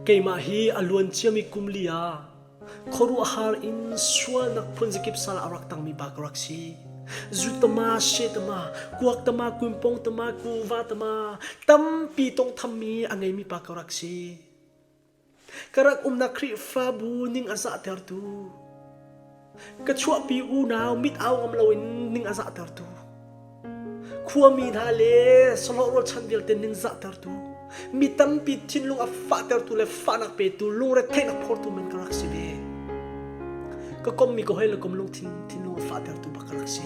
Keimah hi a luan ciami kum li ah khuaruahhar in sualnak phunzakip sal a rak tangmi pa ka rak si. Zu tama, she tama, kuak tama, kunpong tama, kuva tama, tampi tongthammi a ngeimi pa ka rak si. Ka rak umnak Khrihfabu ning a zahtertu, ka chuahpi unau mit au ngam loin ning a zahtertu, khuami hna le sahlawh rualchan vialte ning zahtertu, mi tampi thinlung a fahtertu le fahnak petu, lungretheihnak phortu men ka rak si ve. Ka kommi ka hoi le kom lungthin thinlung a fahtertu bak ka rak si.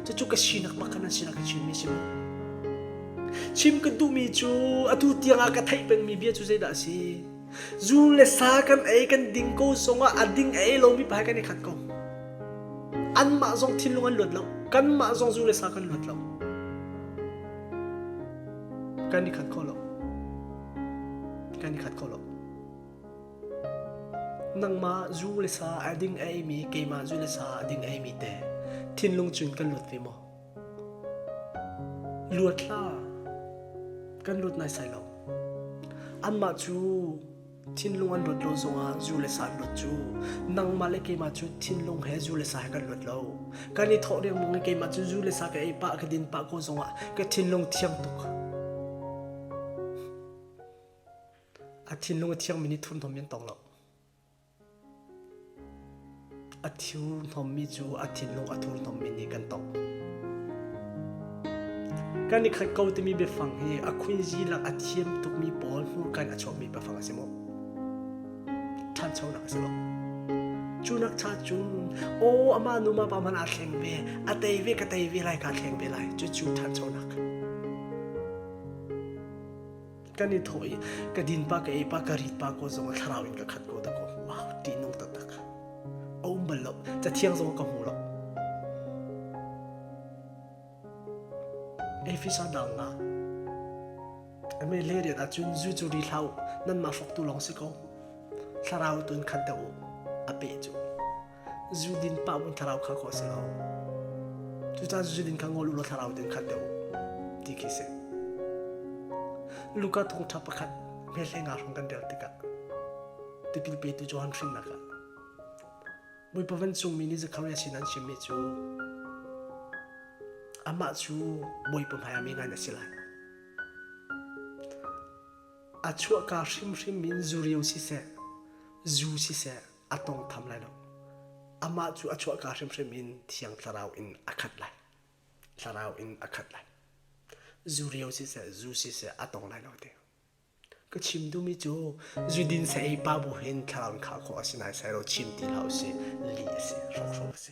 Cucu ka sinak bak kha nan sinak ka chimmi si mu. Chim ka duhmi cu atu tiangah ka theih pengmi bia cu zeidah a si? Zu le sa kan ei kan ding ko zongah a ding a ei lomi pa he kan i khat ko. Anmah zong thinlung an luat lo. Kanmah zong zu le sa kan luat lo. Kan i khat kho lo. Kan i khat kho lo. Nangmah zu le sa a ding a eimi, keimah zu le sa a ding a eimi te thinlung cun kan luat ve maw? Luat hlah. Kan luat naisai lo. Anmah cu thinlung an luat lo zongah zu le sa an luat cu. Nangmah le keimah cu thinlung he zu le sa he kan luat lo. Kan i thawh riangmang i keimah cu zu le sa ka ei pah ka din pah ko zongah ka thinlung thiang tuk. A thinlung a thiangmi nih thurhnawm an tong lo. A thurhnawmmi cu a thinlung a thurhnawmmi nih kan tongh. Kan i khat ko timi biafang hi a khuinzi lak a thiam tukmi pawl hmurka in a chuakmi biafang a si maw? Ṭhanchonak a si lo. Cu nak cha cun, aw amah nu mah pa hmanh aa thleng ve, a tei ve ka tei ve lai, kaa thleng ve lai. Cucu ṭhanchonak. Kan i thawh i ka din pa ka ei pa ka rit pa ko zong thlarau in ka khat ko da ko wow ṭihnung taktak a um bal lo cathiang zong ka hmu lo Efesa dang nga ame le riat ahcun zu cu ri hlah u nanmah hrawktu lawng si ko thlarau tun khat deuh u a pe cu Zu din pah mun thlarau kha khawh si lo. Cucaah zu din kha ngol u law thlarau din khat deuh u ti khi si. Luka thawngṭha pakhat hmehle nga hrawng kan rel tikah tipil petu Johan hrinnak ah Bawipa vancungmi nih Zekhariah sin an chimmi cu amah cu Bawipa hmaiah mi ngan a si lai. A chuahka hrimhrim in zureu siseh, zu siseh, a tawngtham lai lo. Amah cu a chuahka hrimhrim in Thiang Thlarau in a khat lai. Thlarau in a khat lai. Zu rio siseh, zu siseh a tong lai lo ti. Ka chim duhmi cu zudin sa ei pa bu hin thlarau in khah khawh a si nai sai lo chim ti hlah usih, lih a si, hrawkhrol a si.